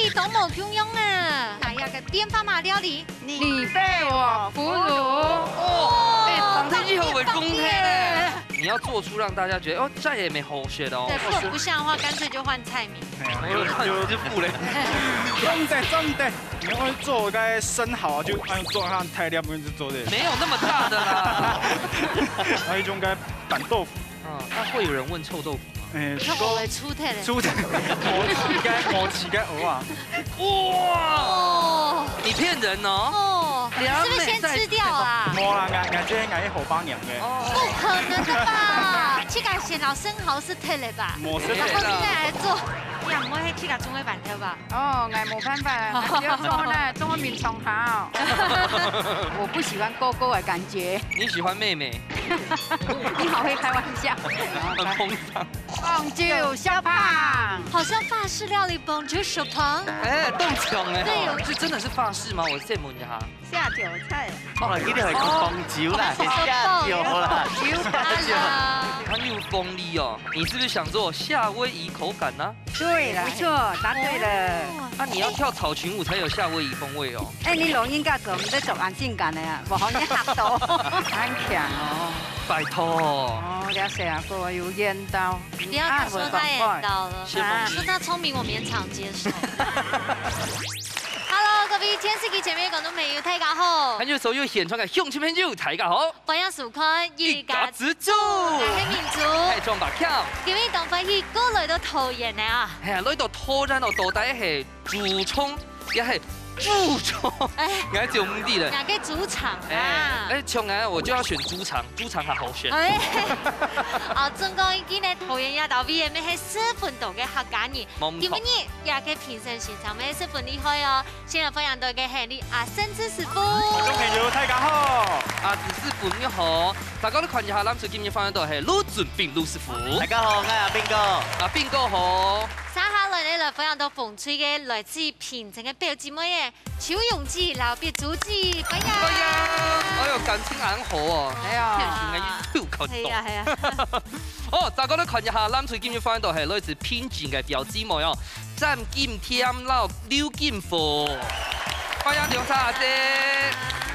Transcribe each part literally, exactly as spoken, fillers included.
都無共樣啊！哎呀，个變化嘛料理，你被我俘虜。哦，哎，旁邊就有人攻擊呢。你要做出讓大家覺得，哦，再也沒好選哦。對，不然不像的話，乾脆就換菜名。哎呀，就，就不嘞。重點，重點，你要做該生蠔啊，就按照它太亮，不是做的。沒有那麼大的啦。還有一種該板豆腐。嗯，那會有人問臭豆腐嗎？哎，你看我的出題嘞。出題，無試過，無試過，好啊。哇！哦。你騙人哦！哦，你是不是先吃掉啊？無啦，𠊎，𠊎這，𠊎係河北人个。哦。不可能的吧？自家先拿生蠔食忒了吧？無食忒啦。然後現在來做，你也毋會係自家種个粄條吧？哦，𠊎無辦法啦，𠊎只有做那中文名重好。我不喜歡勾勾的感覺。你喜歡妹妹？你好會開玩笑。很膨脹。Bonjour，小胖。好像法式料理，Bonjour，小胖。哎，當像哎。對，有。這真的是法式嗎？我再問一下。下酒菜。哦，一定係講紅酒啦，哦，係下酒啦。紅酒。哎呀。很有風力哦。你是不是想做夏威夷口感呢？對，沒錯，答對了。哦。啊，你要跳草裙舞才有夏威夷風味哦。哎，你老人家做毋得做恁性感个啊，無好你嚇到。很強哦。拜託。哦，了解啊，各位有緣投。不要再說他緣投了，啊，我懂。是嗎？說他聰明，我勉強接受。Hello，各位電視機前面个觀眾朋友，大家好。還有所有現場个鄉親朋友，大家好。歡迎收看一家之煮。我係明珠。係張百強。今日當歡喜，過來到桃園个啊。係啊，來到桃園哦，到底係主場，也係主場，哎。𠊎就毋知了。哪個主場啊？哎，哎，像𠊎，我就要選主場，主場較好選。哎，哦，總講一句呢，桃園這搭位个，乜係十分多个客家人。無錯。今日這個評審現場乜十分厲害哦。 先來歡迎到个係阿生子師傅。觀眾朋友，大家好。阿子師傅你好，大家都看一下，咱今日歡迎到係盧俊斌盧師傅。大家好，𠊎係阿斌哥。阿斌哥好。接下來呢，來歡迎到紅隊个來自平鎮个表姊妹仔，邱永基摎畢珠姊，歡迎。歡迎。哎喲，感情恁好哦。哎呀。天生个又夠感動。係啊，係啊。哦，大家都看一下，咱今日歡迎到係來自平鎮个表姊妹哦。 詹金添摎劉金鳳。歡迎兩儕阿姊。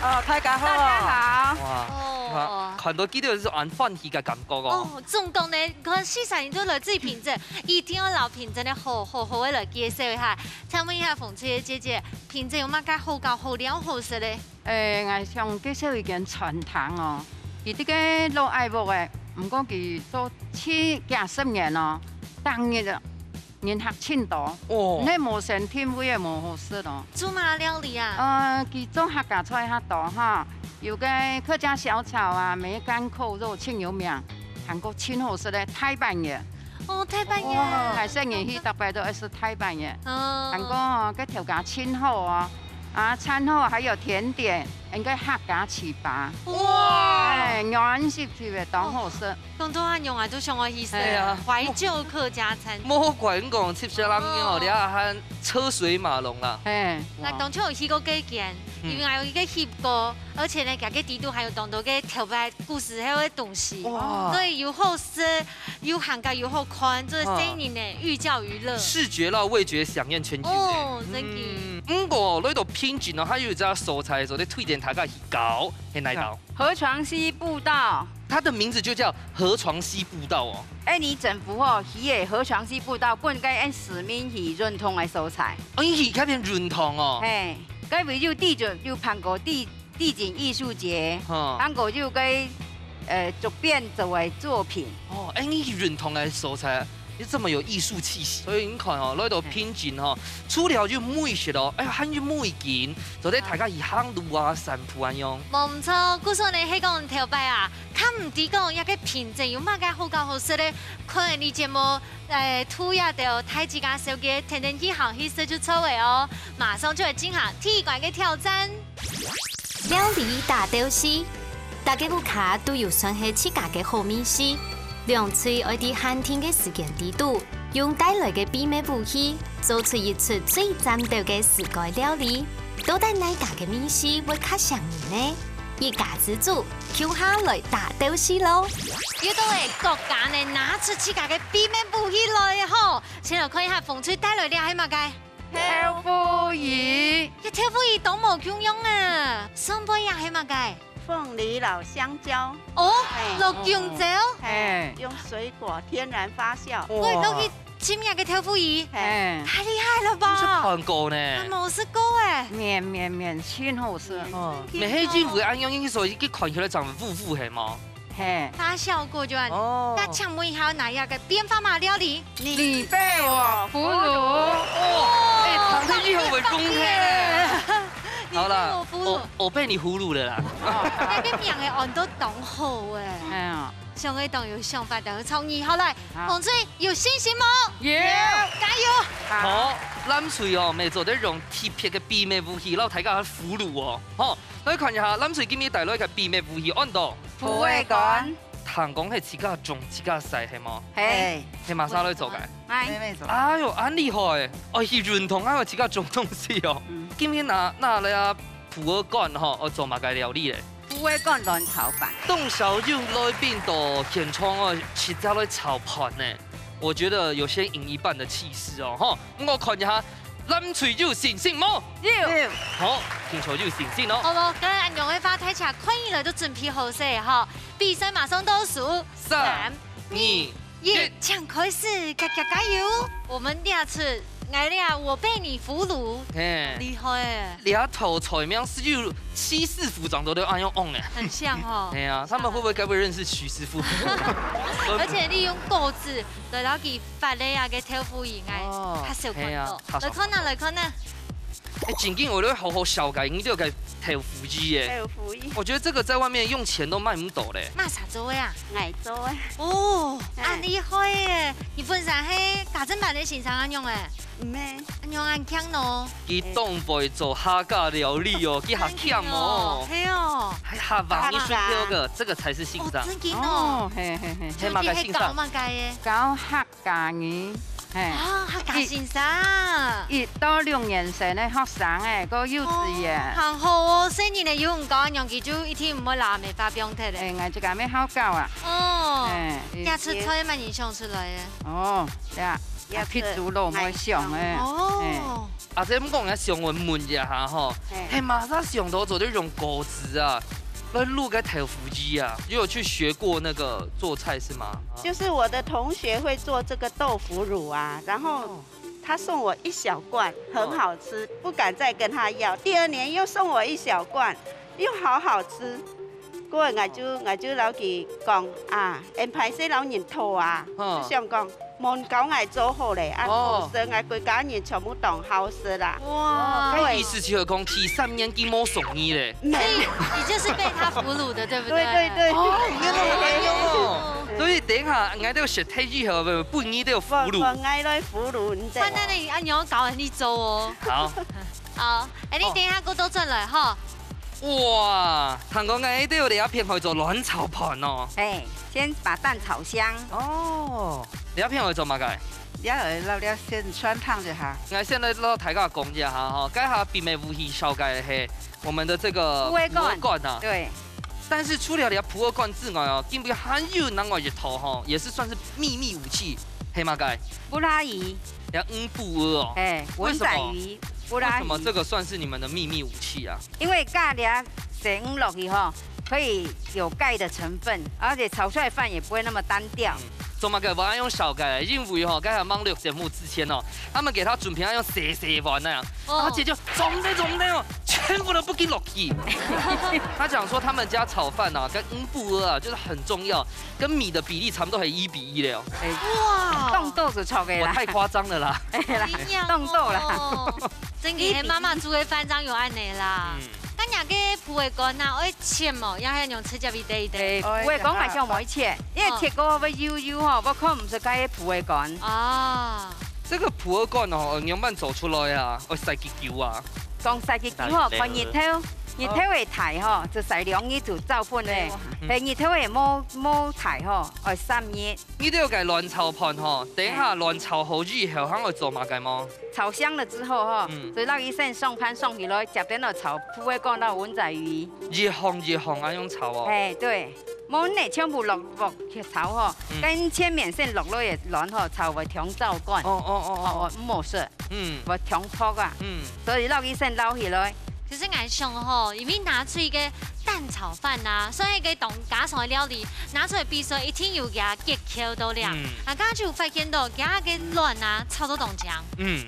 哦，大家好。大家好。哇，哦。哇，看到佢兜就恁歡喜个感覺哦。哦，總講呢，看四儕人都來自平鎮，一定愛摎平鎮个好好好个來介紹一下。請問一下紅隊个姐姐，平鎮有麼个好搞、好尞、好食个？ 誒，𠊎想介紹一間餐廳哦，佢這個老愛屋誒，毋過佢做七、幾十年哦，當日啊，人客盡多，哦。你無先訂位也無好食哦。做麼个料理啊？呃，佢做客家菜較多哈，有個客家小炒啊，梅乾扣肉盡有名，還過盡好食个大半夜。 哦，大半夜。哇，𠊎細人去逐擺都愛食大半夜。哦。還過哦，該頭家盡好哦。啊，餐後還有甜點，應該客家粢粑。哇！哎，軟濕濕个，當好食。哦，講到恁樣啊，都想愛去食。哎呀。懷舊客家餐廳。莫怪你講，七十三年哦，哦。你還車水馬龍啦。哎。哇。𠊎當初有去過該間，嗯。因為𠊎有一個翕過，而且呢，佢个底肚還有當多个頭擺古時候个東西。哇。所以又好食， 又行街又好看，這个細人呢，啊。寓教於樂。視覺到味覺饗宴全集呢。哦，真个。嗯，毋過來到平鎮哦，還有一隻所在做得推薦大家去搞，係哪一條？河床溪步道。它的名字就叫河床溪步道哦。哎，你政府哦，起个河床溪步道，本該按市民去運動个所在。哦，你去該片運動哦。嘿，該位有地質，有辦過地 地景藝術節，哈。還過有个，呃，竹編做个作品。哦，哎，你運動个所在，你這麼有藝術氣息。所以你看哦，來到平鎮吼，除了有美食哦，哎呀，還有美景，做得大家去行路啊、散步啊樣。無毋著，故所呢，係講頭擺啊，較毋知講這个平鎮有麼个好搞好食个，看你節目，哎，圖也都大自家紹介，天天去行去食就著个哦。馬上就來進行第一關个挑戰。 料理大鬥敘，大家屋下都有算係自家个好味緒，兩隊愛在限定个時間裡肚，用帶來个秘密武器，做出一出最讚鬥个自家料理。到底哪家个味緒會較餳人呢？一家之煮，共下來大鬥敘囉！又到了各家呢拿出自家个秘密武器來吼！先來看一下紅隊帶來个係麼个？豆腐乳。這豆腐乳當無共樣啊！上背啊係麼个？鳳梨摎香蕉。哦，嘿。落香蕉。嘿，嘿。用水果天然發酵。哇。會落去浸這个豆腐乳？嘿。嘿。太厲害了吧！毋識看過呢。還無食過哎。綿綿綿，真好食。哦。真奇怪。乜係真會恁樣，因為所以佢看起來像糊糊係無？ 嘿。發酵過就恁。哦。該請問一下，哪一個變化嘛料理？你被我俘虜。哦，哎，唐太以後會公開呢。你被我俘虜。好啦，我，我被你俘虜了啦。該个名个安到當好哎。哎呀。想會當有想法，當有創意。好來，好。紅隊有信心無？有。加油！好。好，藍隊哦，乜做得用特別个秘密武器，摎大家俘虜哦。好，來看一下，藍隊今日帶來个秘密武器，安到 芋仔乾。聽講係自家種自家曬，係無？係。係麼儕來做个？妹妹做。哎喲，恁厲害！哦，去運動還愛自家種東西哦。嗯。今日拿，拿來啊，芋仔乾吼，愛做麼个料理咧？芋仔乾卵炒飯。當少有來賓到現場哦，直接來炒飯呢。我覺得有先贏一半的氣勢哦，吼。 毋過看一下，藍隊有信心無？有。有。好，聽說有信心哦。好無？該恁樣个話，大家看起來都準備好勢吼。比賽馬上倒數，三、三、二、二、一，一。請開始，加加加油！我們這次，𠊎這我被你俘虜，嘿。厲害欸。這道菜名係有徐師傅長得都恁樣旺呢。很像哦。哎呀，他們會不會該不會認識徐師傅？而且利用果子 來摎佢發个啊个豆腐乳，𠊎哦，較少看到。係啊，較少看到。來看啊，來看啊。哎，正經，𠊎都好好紹介，你這个豆腐乳耶。豆腐乳。我覺得這個在外面用錢都買毋到嘞。麼儕做个啊？𠊎做个。哦，哎。恁厲害耶！你本身係家政班个先生恁樣欸？毋係。恁樣恁強喏。佢當會做客家料理哦，佢較強哦。真的哦，係哦。還較棒，你選這個，這個才是先生。哦，真的哦。哦，嘿，嘿，嘿。係麼个先生？教麼个个？教客 家語，嘿。啊，客家先生。一，一到六年生个學生欸，个幼稚園。哦，還好哦，細人仔有人教恁樣，佢就一定毋會拉尾發病忒咧。哎，𠊎自家乜好教啊。哦，哎，這出菜麼人想出來个？哦，呀，也也係豬肉，𠊎想个。哦。哎。 阿姊，毋過𠊎想問問一下吼，嘿。係麼儕想到做得用果子啊，來滷个豆腐乳啊？有去學過那個做菜是嗎？就是我的同學會做這個豆腐乳啊，然後哦。他送我一小罐，很好吃，哦。不敢再跟他要。第二年又送我一小罐，又好好吃。 過後𠊎就，𠊎就摎佢講啊，恁歹勢摎人討啊，哦。就想講，莫教𠊎做好咧，恁好食，哦。𠊎歸家人全部當好食啦。哇。哦，該意思就係講，第三年佢無送你咧。沒。所以你就是被他俘虜的，對不對？對，對，對。哦，原來係恁樣哦。對。所以等一下，𠊎兜食忒以後，分你兜俘虜。我，我，𠊎來俘虜你兜。看那裡，啊，你要搞很一周哦。好。 好，哎，你等一下過倒轉來吼。哇，聽講𠊎兜這片愛做卵炒飯哦。哎，先把蛋炒香。哦，這片愛做麼个？這愛摎這先汆燙一下。𠊎先來摎大家講一下吼，該下秘密武器紹介个係我們的這個芋仔乾。芋仔乾啊。對。但是除了這芋仔乾之外哦，今晡日還有另外一道吼，也是算是秘密武器，係麼个？布拉魚。 這魚脯仔哦。哎，為什麼？文仔魚，布拉魚。為什麼這個算是你們的秘密武器啊？因為加這生魚落去吼，可以有鈣的成分，而且炒出來飯也不會那麼單調。嗯，做麼个𠊎愛用紹介？因為吼，剛才吂錄節目之前哦，他們給他準備那種細細碗那樣，哦。然後姐就總得總得哦，全部都不給落去。他講說他們家炒飯啊，跟魚脯仔啊，就是很重要。 跟米的比例差不多還一比一了哦。哎，哇。當多就炒个啦。我太誇張了啦。哎啦，哎呀，當多啦。哦，真个，媽媽煮个飯正有恁呢啦。嗯。該若个芋仔乾啊，愛切無？也係用直接一塊一塊？哎，芋仔乾還係無愛切，因為切過會幼幼吼，會看毋出該个芋仔乾。哦。這個芋仔乾哦，仰般做出來啊？愛曬幾久啊？講曬幾久吼，看日頭，日頭會大吼，就曬兩日就燥粉咧。嗯。係日頭會無，無大吼，愛三日。 你兜个卵炒飯吼，等一下卵炒好以後，還愛做麼个無？炒香了之後吼，嗯。就摎佢先上盤上起來，接等來炒芋仔乾摎文仔魚。一項一項恁樣炒哦。哎，對。無呢，全部落鑊去炒吼，嗯。跟前面先落落个卵吼，炒會忒燥乾。哦，哦，哦，哦。哦，毋好食，嗯。會忒薄啊。嗯。所以落去先撈起來。其實𠊎想吼，因為拿出一個蛋炒飯啊，算一個當家常个料理，拿出來比賽一定有佢个結構到了。嗯。啊，剛剛就發現到佢个卵啊，炒到當香。嗯。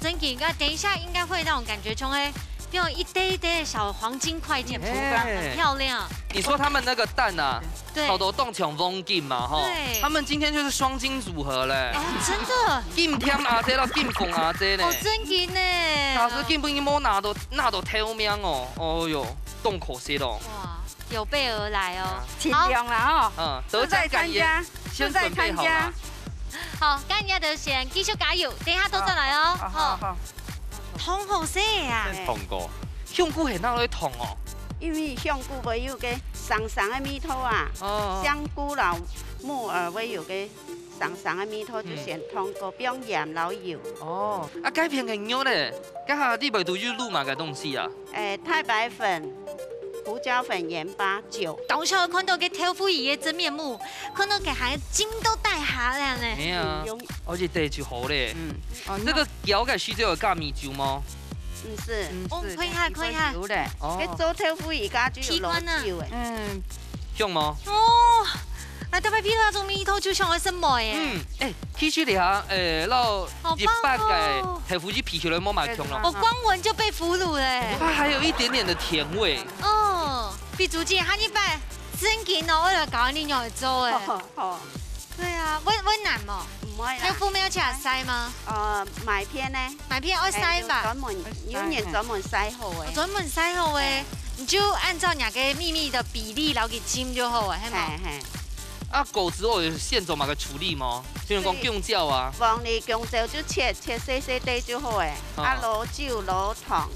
真的，那等一下應該會那種感覺，像欸，變成一堆一堆的小黃金塊這樣，哎。很漂亮。你說他們那個蛋啊，對。炒到當像黃金嘛，吼。對。他們今天就是雙金組合嘞。哦，真的。金添阿姐咯，金鳳阿姐呢。哦，真的呢。老師根本就無拿到，拿到頭名哦。哦喲，當可惜咯。哇，有備而來哦。啊。盡量啦，吼。好。嗯，得獎感言，先準備好啦。好，該人家就先繼續加油，等一下都轉來哦。好，好，好。好。 當好食啊！真燙過。香菇係拿來燙哦。因為香菇會有个酸酸个味道啊，哦，哦。香菇摎木耳會有个酸酸个味道，就先燙過，嗯。放鹽摎油。哦，啊，該片个肉咧，該下裡背都有滷麼个東西啊？欸，太白粉、胡椒粉、鹽巴、酒。當下看到个豆腐乳个真面目，看到个還驚到呆下了呢。係啊，嗯，用而且得就好咧。嗯。哦，這個 攪个時節有加米酒嗎？毋係。毋係，哦，看一下，看一下。有咧。哦。該做豆腐乳該就有落酒誒。嗯。香嗎？哦，啊，特別鼻到種味道就像个什麼耶。嗯，欸，其實你哈，欸，摎一般个豆腐乳比起來無麼个香咯。好棒哦。我光聞就被俘虜嘞。它還有一點點的甜味。哦，比如講，下一擺正經哦，𠊎來教你仰般做誒。好，好。對啊，會，會難無？毋會啦。豆腐乳愛去哪曬嗎？呃，麥片呢？ 麥片愛曬吧？欸，有專門，有人專門曬好誒。哦，專門曬好誒，嘿。你就按照若个秘密的比例，然後去浸就好誒，係無？嘿，嘿。啊，果子哦，有現做麼个處理嗎？譬如講，嘿。弓蕉啊。黃梨、弓蕉就切，切細細塊就好誒。哦。啊，落酒、落糖，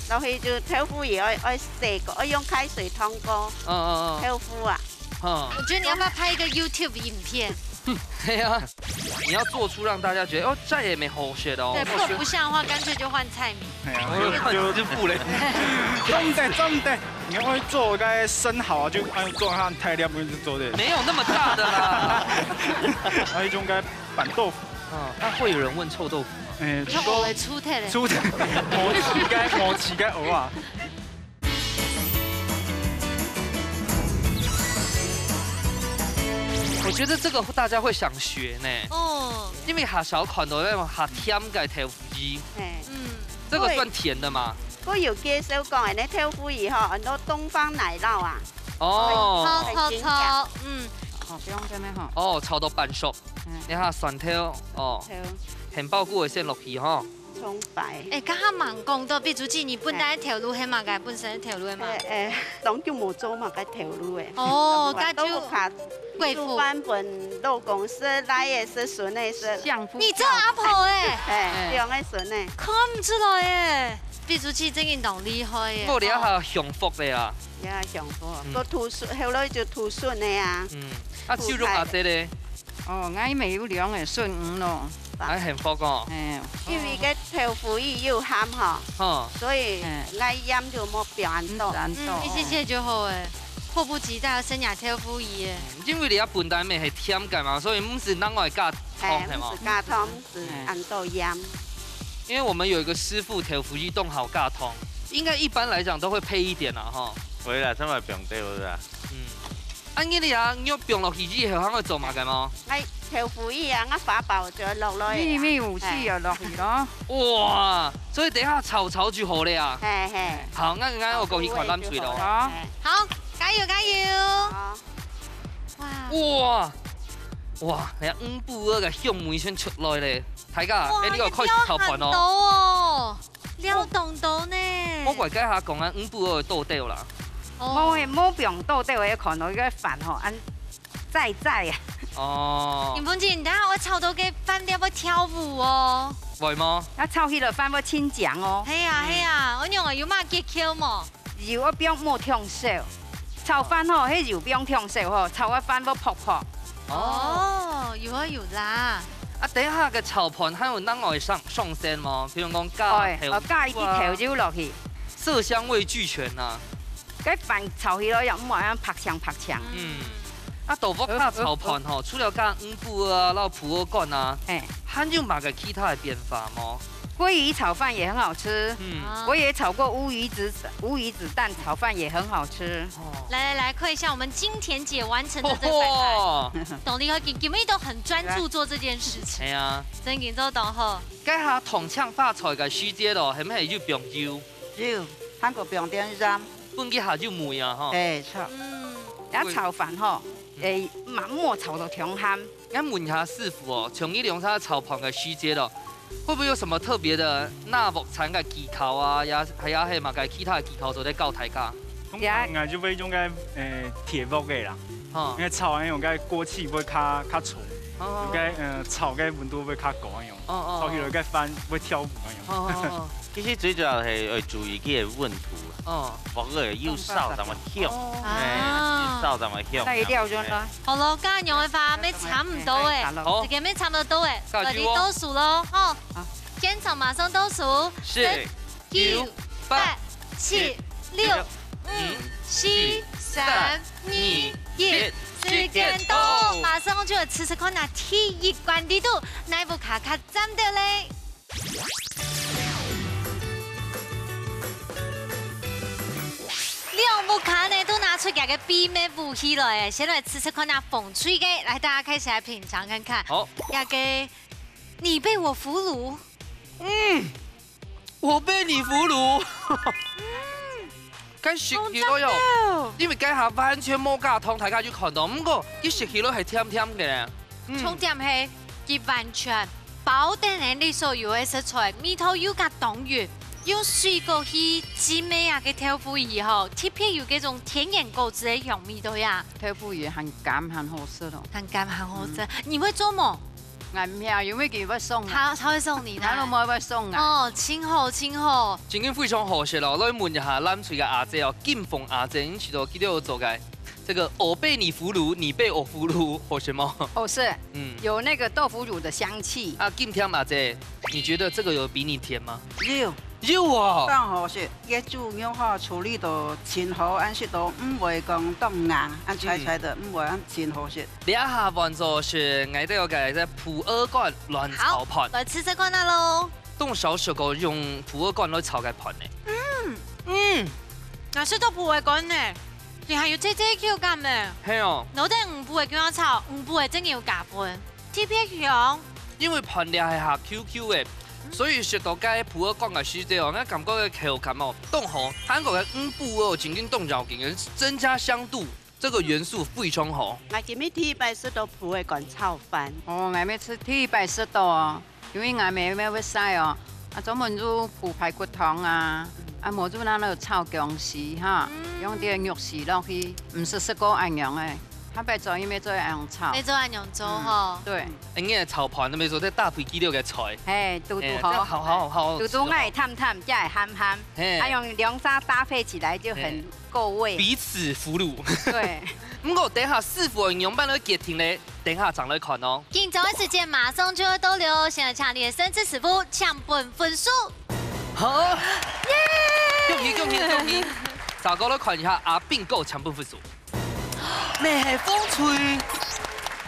落去就豆腐乳愛，愛洗過，愛用開水燙過。嗯，嗯，嗯。豆腐啊。 嗯。我覺得你要不要拍一個YouTube影片？對啊，你要做出讓大家覺得，哦，再也沒好學的哦。對，不，不像的話，乾脆就換菜名。哎呀，就，就不嘞。重點，重點，你要做該生蠔啊，就，哎，做下太亮，不是做的。沒有那麼大的啦。還有一種該板豆腐。嗯，那會有人問臭豆腐嗎？哎，臭豆腐會臭的嘞。臭的，無試過，無試過，好啊。 我覺得這個大家會想學呢。哦。因為較少看到那種較甜个豆腐乳。嘿。嗯。這個算甜的嗎？不過有介紹講，恁呢豆腐乳吼，很多東方奶酪啊。哦。很，很緊張。炒，炒，炒，嗯。哦，不用這邊哈。哦，炒到半熟。嗯。你看蒜頭，哦。豆。杏鮑菇个先落去哈。 蔥白。哎，剛剛吂講到，比如講你本來頭路係麼个？本身頭路係麼个？哎，哎，當久無做麼个頭路誒。哦，當久都較貴婦。煮飯分老公食、倈仔食、孫仔食。相夫教子。你做阿婆誒？哎，哎。兩个孫仔。看毋出來誒，比如講真經當厲害誒。我這下享福个啊。也享福，嗯。過渡孫，後來就渡孫个啊。嗯，啊，渡菜。酒肉阿姐咧？ 哦，𠊎乜有兩个孫女咯。還幸福哦。哎。因為該豆腐乳又鹹吼，吼。所以哎。𠊎鹽就莫放恁多。毋使恁多。嗯，一息息就好誒，迫不及待要生養豆腐乳誒。因為你个本來乜係甜个嘛，所以毋使另外加糖，哎，係無？毋使加糖，毋使哎。恁多鹽。因為我們有一個師傅豆腐乳當好加糖，應該一般來講都會配一點啦，吼。會啦，這馬放掉啦。嗯。 恁樣你啊，肉放落去以後，還會做麼个無？哎，豆腐乳啊，𠊎花苞就落落去啊。秘密武器啊，落去咯。哇，所以等一下炒炒就好了啊。嘿，嘿。好，那，那我過去看冷水咯。好。好，加油，加油。好。哇。哇，哇，你看，五步二个香味先出來咧。大家，哇，哎，你有開始炒飯哦。你料很多哦。 料當多呢。我怪該下講啊，五步二个倒掉啦。哦。無誒，無放倒掉誒，看到該飯吼，恁在在啊。哦。林鳳姐，你等下𠊎炒到該飯粒會跳舞哦。會嗎？啊，炒起來飯會清香哦。係啊，嗯。係啊，𠊎仰會有麼个技巧無？ 油愛放莫忒少，炒飯吼，該油放忒少吼，炒个飯會泡泡。哦，有啊有啦。啊，等一下个炒飯還有另外上，上色無？比如講加哎，豆腐啊，哦，加一滴豆油落去。色香味俱全啊。該飯炒起來也毋會恁白青白青。嗯。啊，到屋下炒飯吼，除了加五寶啊，然後普洱乾啊，哎，還有麼个其他个變化無？鮭魚炒飯也很好吃，嗯，啊。我也炒過烏魚子，烏魚子蛋炒飯也很好吃。哦。來來來，看一下我們金田姐完成的這個擺盤。哦，當厲害，今，今日都很專注做這件事情。哎呀，真緊做到吼。該下燙青花菜个時節咯，係毋係有放油？有，還過放點鹽。分佢下有味啊吼。哎，著。嗯。然後炒飯吼，哎，莫莫炒到忒鹹。 𠊎問一下師傅哦，像你兩儕炒飯个時節咯，會不會有什麼特別的拿鑊鏟个技巧啊，也，還有係麼个其他个技巧做得教大家？通常啊，就會用該，呃，鐵鑊个啦，吼。因為炒恁樣該鍋氣會較，較重，哦。用該，呃，炒該溫度會較高恁樣，哦，哦，哦。炒起來該飯會跳舞恁樣。哦，哦，哦。其實最主要係愛注意佢个溫度啦。哦。鑊个油燒怎麼香，哦。哎，啊。油燒怎麼香。那一定要用啦。 好咯，恁樣个話，乜差毋多誒，好。時間乜差毋多誒，加油哦。快點倒數咯，吼。好。現場馬上倒數，十、十、九、九、八、八、七、七、六、六、五、五、四、四、三、三、二、二、一，一，時間到，時間到。馬上就來試試看啊，第一關裡肚，哪一屋下較讚个咧？ 兩屋下呢，都拿出佢个秘密武器來誒，先來試試看啊，紅隊个，來，大家開始來品嚐看看。好。這個，你被我俘虜。嗯，我被你俘虜。嗯。該食起來喲，好讚哦。因為該下完全無加糖，大家就看到，毋過佢食起來係甜甜个咧。 嗯。重點係，佢完全包等等你所有个食材，味道又較當勻，用水果去浸个啊个豆腐乳吼，特別有該種天然果子个香味道呀。豆腐乳還甘還好食咯。還甘還好食。嗯。你會做無？𠊎毋曉，因為佢會送啊。他，他會送你的。他都無會送啊。哦，真好，真好。真經非常好食咯，來問一下藍隊个阿姊哦，金鳳阿姊，你知道佢兜做个 這個我被你俘虜，你被我俘虜，好食嗎？好食，嗯。有那個豆腐乳的香氣。啊，金甜阿姊，你覺得這個有比你甜嗎？有。有啊。當好食，該豬肉吼，處理到真好，恁食到毋會講當硬，恁脆脆个，嗯。毋會，恁真好食。這下換做係𠊎兜个這普洱乾卵炒飯。好，來試試看啊咯。當少食過用普洱乾來炒个飯呢。嗯。嗯。哪食到普洱乾呢？ 佢還有脆脆口感呢。係哦。摎等五寶个薑仔炒，五寶个正經有加分，特別香。因為飯這係下Q Q个，所以食到該普洱乾个時節哦，𠊎感覺个口感哦，當好。還過該五寶哦，真經當要緊个，增加香度，這個元素非常好。𠊎今日第一擺食到普洱乾炒飯。哦，𠊎乜係第一擺食到哦。 因為𠊎姆乜會曬哦，啊，專門就烳排骨湯啊，啊，無就拿來炒薑絲哈，嗯。用點肉絲落去，毋識食過恁樣个，下擺做乜做恁樣炒。乜做恁樣做吼。嗯，對。哎，你个炒飯都無做，這搭配幾多个菜。嘿，堵堵好。哎，這好好好好吃哦。堵堵愛淡淡，也會鹹鹹，嘿。還用兩儕搭配起來就很 夠味。彼此俘虜。對。毋過等下師傅會仰般來決定呢？等下正來看哦。緊張个時間馬上就愛到了，先來請𠊎等个盛智師傅請分分數。好。耶！恭喜恭喜恭喜！再過來看一下阿斌哥請分分數。乜係紅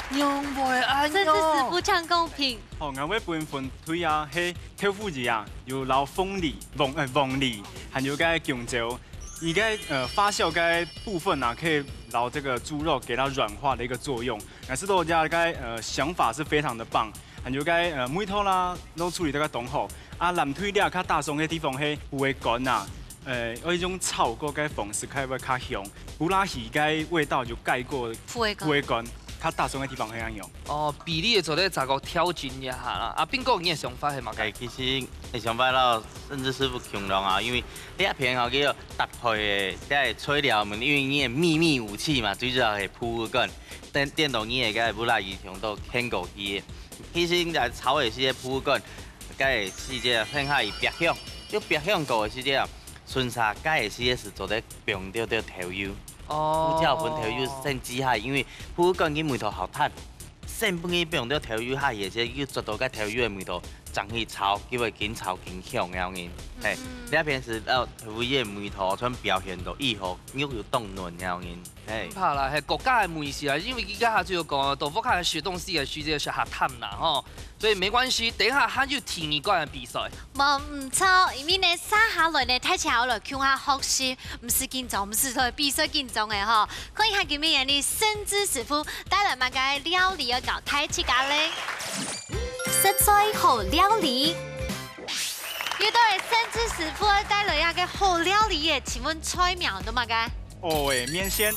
隊，仰會恁樣？盛智師傅請公平。好，𠊎會分紅隊啊，係豆腐乳啊，有摎鳳梨、鳳，呃，鳳梨，還有該弓蕉。 佢个，呃，發酵个部分啊，可以摎這個豬肉給它軟化的一個作用。𠊎試著佢个，呃，想法是非常的棒，還有該，呃，味道啦，都處理得當好。啊，藍隊這較打爽个地方係普洱乾啊，呃，愛用炒過个方式，較會較香。胡辣魚个味道就蓋過普洱乾。普洱乾，較打爽个地方係恁樣。 哦，比例个做得再過調整一下啦。啊，斌哥，你个想法係麼个？哎，其實个想法摎盛智師傅共樣啊，因為這片吼，佢有搭配个，這个材料嘛，因為你个秘密武器嘛，最主要係普洱乾，顛，顛倒你个該胡辣魚同到牽過去个。其實你在炒个時節，普洱乾，該个時節，很下去爆香，就爆香過个時節啊，順續該个時節係做得放兜兜豆油。 哦。胡椒粉豆油先煮下，因為普洱乾个味道好淡，先分佢放到豆油下去，先又做到該豆油个味道，正去炒，佢會緊炒緊香恁樣。嘿，嗯。你平時，呃，佢个味道全表現到以後，肉有當嫩恁樣。嘿。毋怕啦，係國家个美食啊，因為佢這下就有講，到屋下食東西个時節係較淡啦，吼。所以沒關係，等一下還有第二關个比賽。無毋著，因為呢，接下來呢，大家愛來共下學習，毋使緊張，毋使在比賽緊張个吼。看一下今晡日个盛智師傅帶來麼个料理愛教大自家咧。食材好料理。又到了盛智師傅愛帶來一個好料理耶，請問菜名叫麼个？ 蚵仔麵線。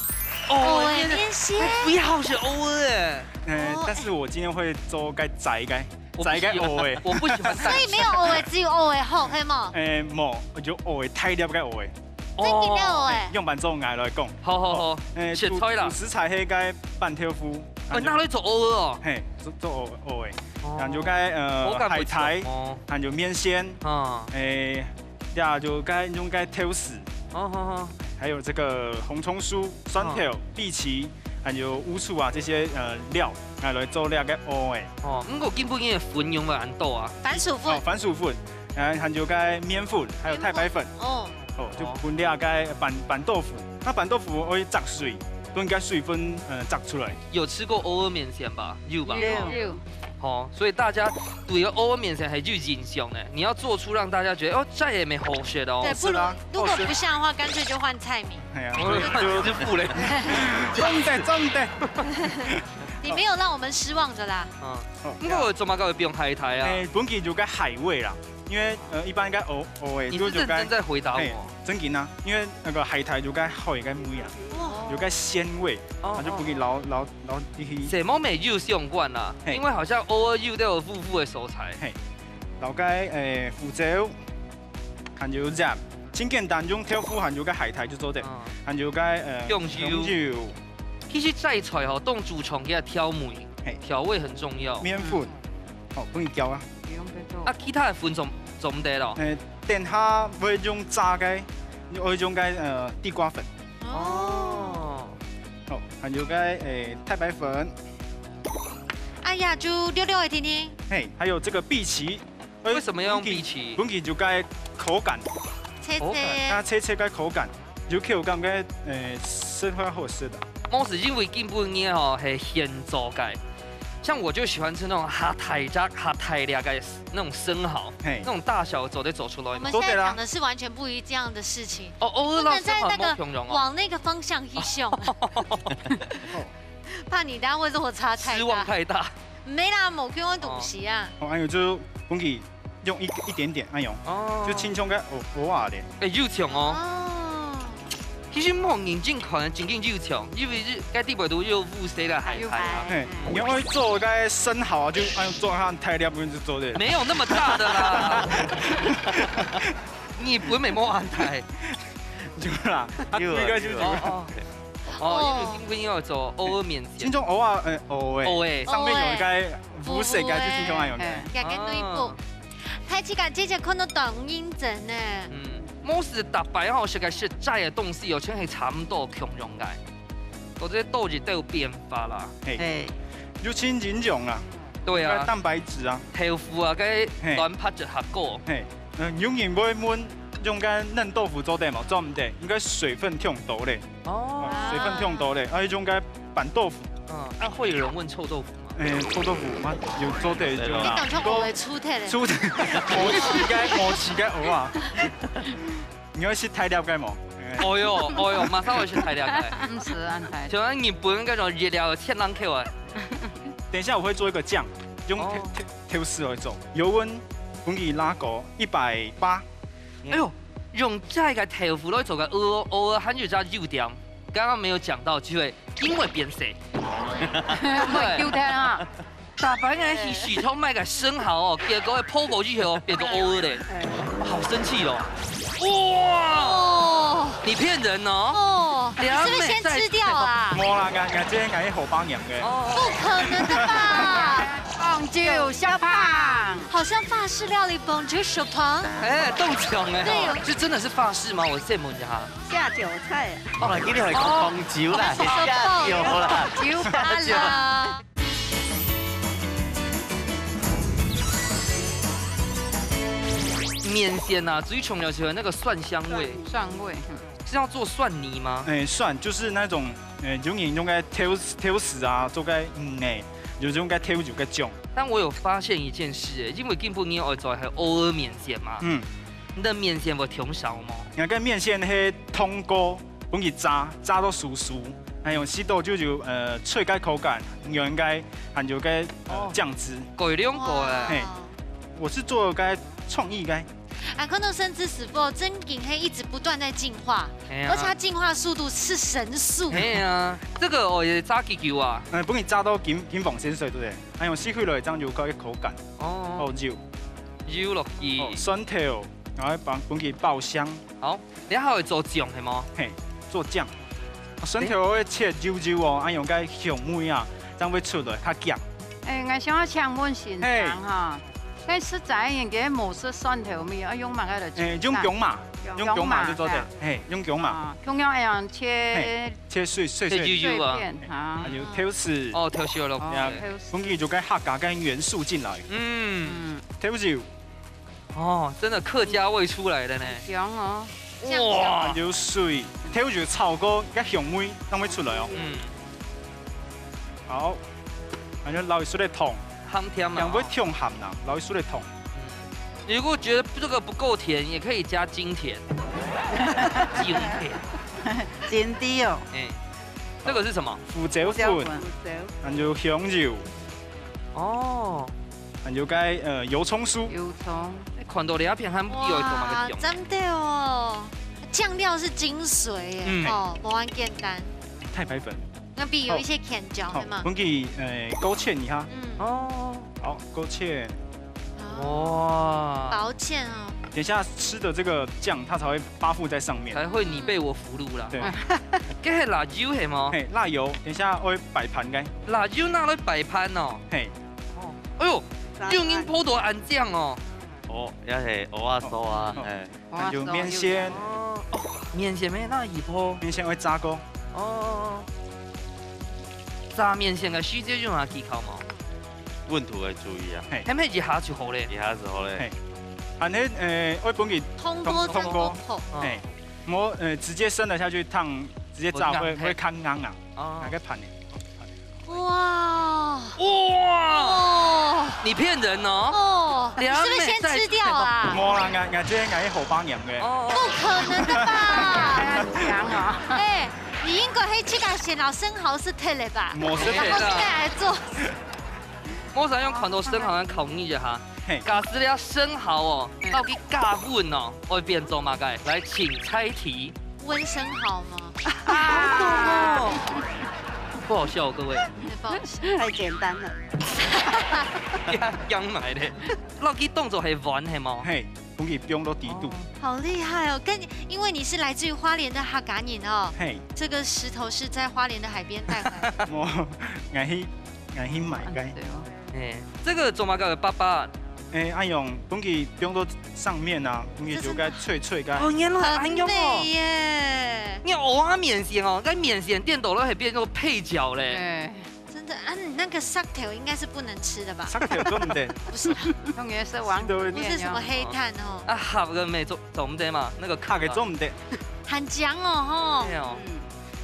蚵仔麵線。非常好食蚵仔。呃，哦，但是我今天會做个齋个，我不喜歡，齋个蚵仔。我不喜歡齋。所以沒有蚵仔，只有蚵仔殼，係無？誒，無，就蚵仔，大粒个蚵仔。哦。真个蚵仔。用粄做𠊎來講。好，好，好。誒，切菜啦。主，主食材係个粄豆腐。哦，拿來做蚵仔哦。嘿，做，做蚵，蚵仔。哦。然後就个，呃，口感不錯。海苔，哦。還有麵線。啊。誒， 呀，就該用該豆豉，哦，好，好。還有這個紅蔥酥、蒜頭、哦。荸薺，還有烏醋啊這些，呃，料，拿來做這個蚵仔。哦，毋過今晡日个粉用了恁多啊。番薯粉。哦，番薯粉，然後還有該麵粉，還有太白粉。麵粉。哦。哦，就分這個粄，粄豆腐。那粄豆腐愛炸水，分該水分，呃，炸出來。有吃過蚵仔麵線吧？有吧？有。有。 吼，所以大家對个蚵仔麵線還有印象呢，你要做出讓大家覺得，哦，再也沒好食哦。對，不如，是啊，如果不像的話，乾脆就換菜名。哎呀，哦，就，就，就不嘞。重點，重點。你沒有讓我們失望的啦。嗯，哦，毋過做麼个會變海苔啊？哎，本身就該海味啦，因為，呃，一般該蚵，蚵仔，你是認真在回答我？嘿，真的啊，因為那個海苔就該海个味啊，哇。有該鮮味，哦，它就不會老，哦。老 然後這些。這無乜有相關啦，嘿。因為好像偶爾有都有夫婦的所在。嘿，然後該，誒，胡椒，還有鹽，真簡單，用豆腐還有該海苔就做得，哦。還有該，呃，香油。香油。其實齋菜吼，當注重佢个調味，嘿。調味很重要。麵粉，嗯。哦，不能攪啊。不用再做。啊，其他的粉做，做毋得咯？誒，等下會用炸个，會用該，呃，地瓜粉。哦。哦。 好，還有該，誒，太白粉。哎呀，就溜溜个定定。嘿，還有這個荸薺。誒，為什麼要用荸薺？本身，本身就該口感。脆脆。口感。啊，脆脆个口感，就口感个，誒，食法好食个。無係因為今晡日吼，係現做个。像我就喜歡吃那種較大隻、較大粒个那種生蠔，嘿。那種大小做得做出來嗎？我們現在講的是完全不一樣的事情。 哦，偶爾老師好無共樣哦。不能在那個，往那個方向去想。怕你等下會落差太大。失望太大。沒啦，無共樣个東西啊。哦，還有就本身用一，一點點，哎喲，哦。就輕輕个偶，偶爾的。哎，有像哦。哦。其實無認真看，真正有像，因為這，該地方都有烏色个海苔啊。有海。嘿，你愛做該生蠔啊，就，哎喲，做下大粒，就做得。沒有那麼大的啦。 日本乜無恁大。有啦，啊，有啊，應該就是有啊。哦，哦。哦，因為今晡日愛做蚵仔麵線。這種蚵仔，呃，蚵仔，蚵仔。上面有一個烏色个，就這種恁樣个。嘿，嘿。佢个內部。啊。大自家姐姐看到當認真呢。嗯，無係逐擺吼，食个食齋个東西哦，全係差毋多共樣个。 我覺得都有，都有變化啦。嘿。嘿。有真營養啊。對啊。該蛋白質啊。豆腐啊，該嘿。卵白質較高。嘿。嗯，有人會問，用該嫩豆腐做得無？做毋得，應該水分忒多咧。哦。哦，水分忒多咧，啊，用該粄豆腐。嗯，啊，會有人問臭豆腐嗎？誒，臭豆腐嘛，有做得就拿。你當初我的出題咧。出題，無試過，無試過，好啊。 你愛食大粒个無？哦喲，哦喲，馬上愛食大粒个。毋使恁大。像咱日本該種熱量有千人口啊。等一下我會做一個醬，用哦。豆，豆，豆豉來做。油溫，分佢拉高一百八。哎喲，用這個豆腐來做个，偶爾，偶爾還有隻優點，剛剛沒有講到，就係因為變細。因為優點啊。 逐擺𠊎去市場買个生蠔哦，結果一剝過去後，變做烏的咧，好生氣哦！哇！哦。你騙人哦！哦，你是不是先吃掉啊？無啦，𠊎，𠊎這𠊎係好巴娘个。哦。不可能的吧？Bonjour，小胖。好像法式料理，Bonjour，小胖。哎，當像哎，對。這真的是法式嗎？我再問一下。下酒菜。哦，今天會講紅酒啦，哦，下酒啦。酒吧啦。 酒吧啦。面線啊，最重要就是那個蒜香味。蒜味，嗯。是要做蒜泥嗎？哎，蒜就是那種，呃，有人用个豆豉啊，做个嗯哎，有用个豆油个醬。但我有發現一件事，因為今晡日愛做係蚵仔面線嘛，嗯，你的面線會忒燒嗎？你看面線係通過分佢炸，炸到酥酥，還有食到就有呃脆个口感，有應該還有个呃醬汁。改良過哎。嘿，我是做个創意个。啊，看到生之死不正經，係一直不斷在進化，而且它進化速度是神速。哎呀，這個哦也炸幾久啊？嗯，分佢炸到金金黃先生對不對？還有吸回來，這樣有个口感。哦，哦，油，油落去，哦，蒜頭，然後幫分佢爆香。好。 你還會做醬係無？嘿，做醬。蒜頭會切幼幼哦，恁樣个香味啊，正會出來較鹹。哎，𠊎想要請問先生哈，該食齋人个無食蒜頭咩？愛用麼个來切？哎，用薑嫲，用薑嫲就做得。嘿，用薑嫲。啊，共樣恁樣切，切碎碎切碎片啊。還有豆豉。哦，豆豉落去。豆豉。分佢就个客家个元素進來。嗯，豆豉。 哦，真的客家味出來了呢。香哦。哇，有水，豆油炒過，該香味正會出來哦。嗯。好，還有撈一息个糖，鹹甜嘛，哦。會忒鹹啦，撈一息个糖。嗯，如果覺得這個不夠甜，也可以加精甜。精甜。精甜哦。哎，這個是什麼？胡椒粉，胡椒粉。還有香油。哦。 還有該呃油蔥酥。油蔥。看到這片還以為做麼个醬。哇，真的哦，醬料是精髓耶，嗯。哦，無恁簡單。太白粉。該必有一些甜椒，好，對嗎？分佢呃勾芡一下。嗯。哦。好，勾芡。哦，哇。薄芡哦。等一下吃的這個醬，它才會 包覆在上面。才會你被我俘虜啦。對。該係辣油係無？嘿，辣油，等一下會擺盤該。辣油拿來擺盤哦。嘿。哦，哎喲，又用泡到恁靚哦。哦，也係蚵仔酥啊，哦。嘿。還有麵線。哦，哦，麵線咩？哪一泡？麵線會炸過。哦，哦，哦。炸麵線个時節有啥技巧無？溫度愛注意啊。嘿。係毋係一下就好咧？一下就好咧。嘿。還係呃，愛分佢通過通過。通過。哦。嘿。 無，呃，直接生了下去燙，直接炸會，會較硬啊。哦。拿個盤呢？哇！哇！哦。你騙人哦！哦，你是不是先吃掉啊？無啦，𠊎，𠊎這𠊎係好巴娘个。哦。不可能的吧？很強哦。哎，你應該係自家先拿生蠔食忒了吧？無食忒。然後再來做。 無想用看到生蠔來考你一下。嘿。假使這生蠔哦，嗯。到底加溫哦，會變做麼个？來，請猜題。溫生蠔嗎？啊！不好笑哦，各位。不好笑。太簡單了。央買的，落去當做係玩係無？嘿，分佢放到底肚。哦。好厲害哦！跟，因為你是來自於花蓮的客家人哦，嘿。這個石頭是在花蓮的海邊帶回來的。無，𠊎去 𠊎去買个。對哦。哎，這個做麼个爸爸？哎，恁樣，分佢放到上面啊，分佢就該脆脆个。哦，原來恁樣哦。很美耶。你蚵仔麵線哦，該麵線店到底係變做配角咧。哎。真的啊，你那個石頭應該是不能吃的吧？石頭做毋得。不是。同學是王，不是什麼黑炭哦。啊，合个沒做，做毋得嘛，那個殼个做毋得。很強哦，吼。對哦。嗯。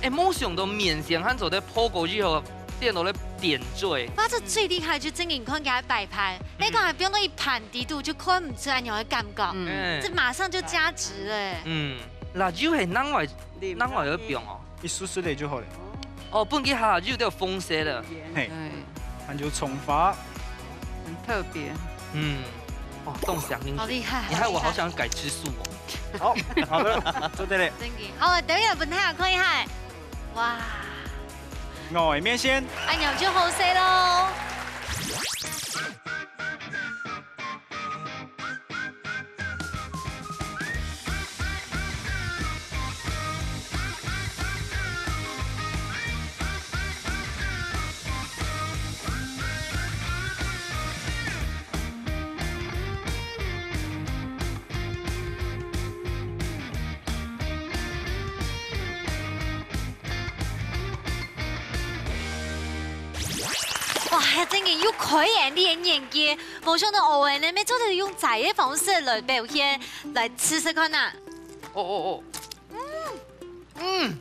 哎，無想到麵線還做得泡過以後， 變到咧點綴。哇，這最厲害，就真个你看佢擺盤，嗯。你看還放到一盤底肚，就看毋出來有个感覺，嗯。哎。這馬上就加值了。嗯，辣油係另外，另外有放哦。一絲絲个就好了。哦，本來下油就紅色了。嘿，哎。還有蔥花。很特別。嗯，哦，當香。好厲害，你害我好想改吃素哦。好，好的，做得了。真个，好，等一下，分大家看一下。哇。 我个麵線。恁樣就好勢咯。哇，還真个有開眼，你个眼界，無想到芋仔呢，乜做得用齋个方式來表現，來試試看啊。哦哦哦，嗯嗯，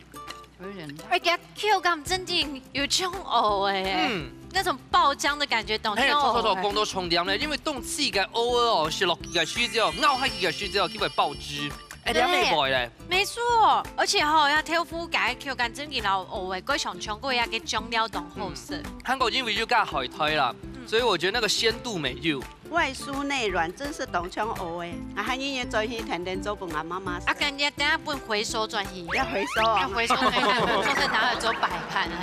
有點辣。而且口感真的有像芋仔欸，嗯，那種爆漿的感覺，當像芋仔。嘿，著著著，講到重點咧，因為當時个芋仔哦，食落去个時節，咬下去个時節，佢會爆汁。 哎，你還袂會咧？沒錯，而且吼，這豆腐个口感真个摎芋仔蓋相像，過一個醬料當好食。嗯，還過因為又加海苔啦，嗯，所以我覺得那個鮮度沒有。外酥內軟，真是當像芋仔。啊，還願意轉去天天做分阿媽媽食。啊，感覺等下分回收轉去。要回收啊。要回收，等一下做成拿來做擺盤啊。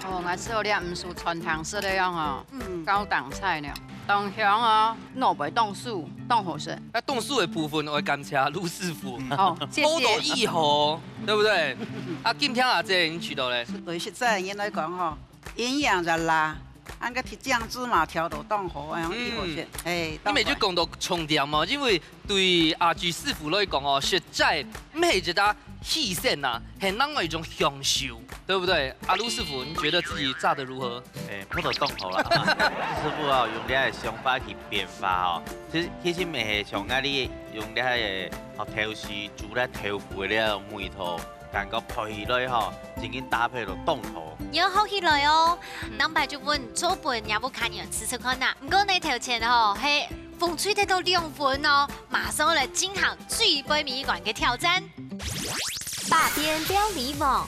哦，𠊎食到這毋輸餐廳食个樣哦，嗯，高檔菜呢。 當香哦，滷味當酥，當好食。那當酥个部分，𠊎感謝盧師傅。哦，謝謝。好到以後，對不對？啊，今天阿姊，你試著咧？對，實在應該講吼，營養熱啦，恁个調醬汁嘛調到當好，哎呀，嗯，以後先，哎，你每就講到重點嘛，因為對阿姊師傅來講哦，實在毋係一隻犧牲啊，係另外一種享受，對不對？阿盧師傅，你覺得自己炸得如何？ 欸，做到當好啦。師傅哦，用你个想法去變化哦。其實，其實乜係像𠊎哩用你个，哦，豆豉煮个豆腐个味道，感覺配起來吼，正經搭配到當好。你愛學起來哦。嗯。等擺就分做分若屋下人試試看啊。毋過呢，頭前吼，係紅隊得到兩分哦，馬上來進行最尾一關个挑戰。 百變料理王。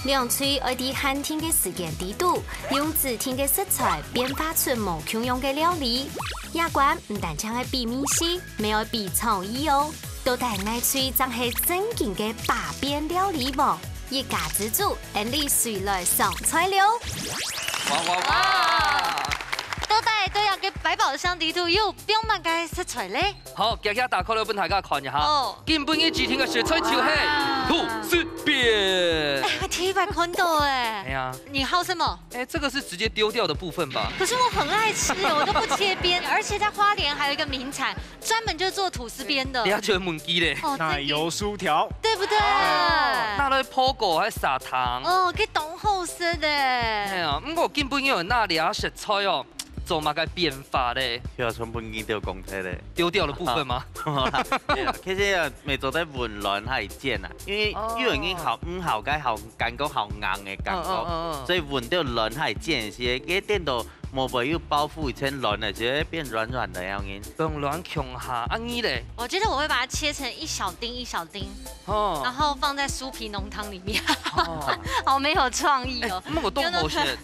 兩隊愛在限定个時間裡肚，用指定个食材變化出無共樣个料理。這關毋單淨愛比味緒，乜愛比創意哦。到底哪隊正係正經个百變料理王？一家之煮，𫣆俚隨來上菜了。哇哇哇！哇！到底在這個百寶箱裡肚有放麼个食材咧？ 好，遽遽打開來分大家看一下。哦。今晡日指定个食材就係哇，吐司邊。哎，我第一擺看到哎。哎呀。你好什麼？哎，這個是直接丟掉的部分吧？可是我很愛吃，我都不切邊，而且在花蓮還有一個名產，專門就做吐司邊的。你還覺得問題咧？哦，奶油酥條。對不對？哦，拿來泡過還撒糖。哦，可以當好食的。哎呀，毋過今晡日有拿這食材哦， 做麼个變化咧？就係全部你都講忒咧。丟掉的部分嗎？無啦，對啦，其實啊，乜做得溫暖下去煎啊，因為哦，因為你好，毋好該好，感覺好硬个感覺，嗯，嗯，嗯，嗯。所以溫到暖下去煎時，該煎到無會有包袱，以前軟个，就會變軟軟个樣子。用軟共下，啊你咧？我覺得我會把它切成一小丁一小丁，哦。然後放在酥皮濃湯裡面。哦。好沒有創意哦。哎，那我動口寫，有那個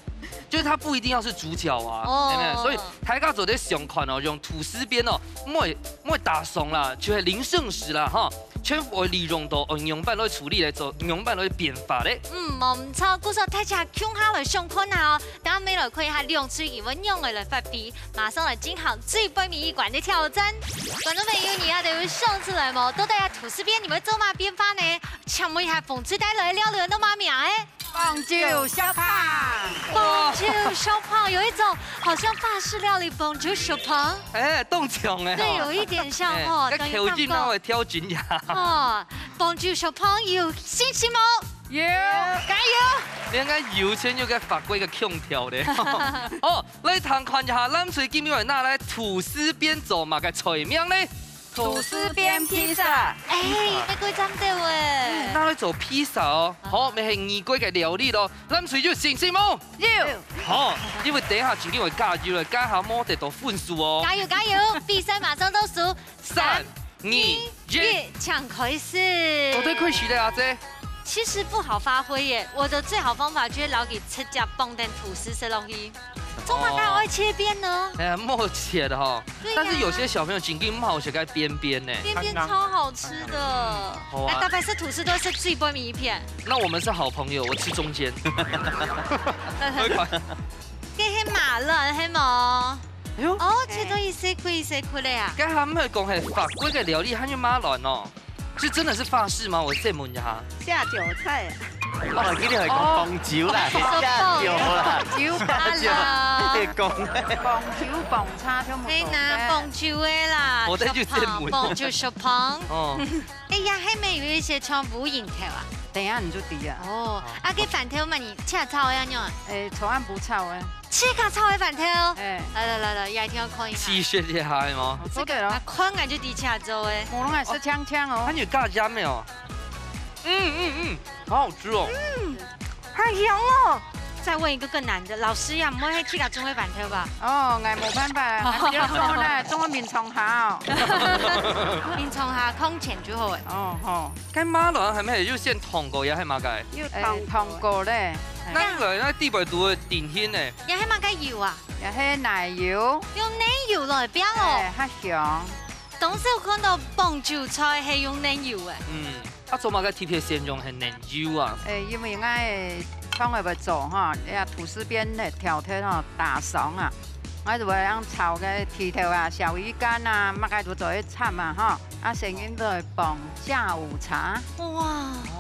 就是它不一定要是主角啊，哦。對不對？所以大家做得想看哦，用吐司邊哦，莫莫打爽啦，就係零剩食啦哈，全部利用到哦，仰般來處理來做，仰般來變化咧。嗯，無毋著，故所大家共下來想看下哦，等下乜來看一下兩隊佢會仰般來發揮，馬上來進行最尾一關个挑戰。觀眾朋友，你兜有想出來無？到底這吐司邊你會做麼變化呢？請問一下，紅隊帶來个料理安到麼名誒？ 棒球小胖。棒球小胖有一種好像法式料理，棒球小胖。哎，當像哎，對，吼。有一點像哦，哎，該口音哪會調整呀？哦，棒球小胖有信心無？有。加油！你看有錢就該發揮个腔調咧。哦，來聽看一下，藍隊今晡日拿來吐司邊做麼个菜名咧？ 吐司邊披薩。哎，玫瑰醬對喂。嗯，拿來做披薩哦。好，乜係異國个料理咯。藍隊有信心無？有。好，因為等一下正經會加油了，加下無得到分數哦。加油加油！比賽馬上倒數，三、二、一，請開始。做得開始咧，阿姊。其實不好發揮耶，我的最好方法就係摎佢直接放等吐司食落去。 做麼个愛切邊呢？哎呀，莫切的哈。對呀。但是有些小朋友正經毋好食該邊邊呢。邊邊超好吃的。好啊。哎，大白色吐司都是最尾一片。那我們是好朋友，我吃中間。這係馬卵，係無？哎喲。哦，切到一細塊一細塊个啊。該下毋係講係法國个料理，還有馬卵哦。 是真的是法式嗎？我再問一下。下酒菜。哦，一定係講紅酒啦，哦，下酒啦。紅酒啦。紅酒，你講。紅酒、紅茶全部都係。係啦，紅酒个啦，我再去再問。紅酒小胖。哦。哎呀，還沒有一些全部引頭啊。等一下你就知啊。哦，啊，該飯頭嘛，你切炒个樣啊？哎，炒暗不炒个。自家炒个飯頭。哎。來來來來，也一定要看一下。試食一下的嗎？哦，做得咯。啊，看𠊎就知自家做个。無論還係香香哦。它有加鹽沒有？嗯嗯嗯，好好吃哦。嗯，好香哦。再問一個更難的，老師呀，毋會係自家種个飯頭吧？哦，𠊎無辦法，𠊎只能講呢，種个眠床下哦。眠床下空間就好誒。哦吼。該馬卵係毋係有先燙過，也係麼个？有燙過。哎，燙過咧。哎。該个，該底背肚个定型呢？ 也係麼个油啊？也係奶油。用奶油來煸哦。哎，較香。當時有看到爿韭菜係用奶油个。嗯，啊，做麼个特別選用係奶油啊？哎，因為𠊎个湯个愛做吼，這吐司邊个調味吼，打爽啊，𠊎就會用炒个魚頭啊、小魚乾啊，麼个都做一摻啊吼，啊，成員都會傍下午茶。哇，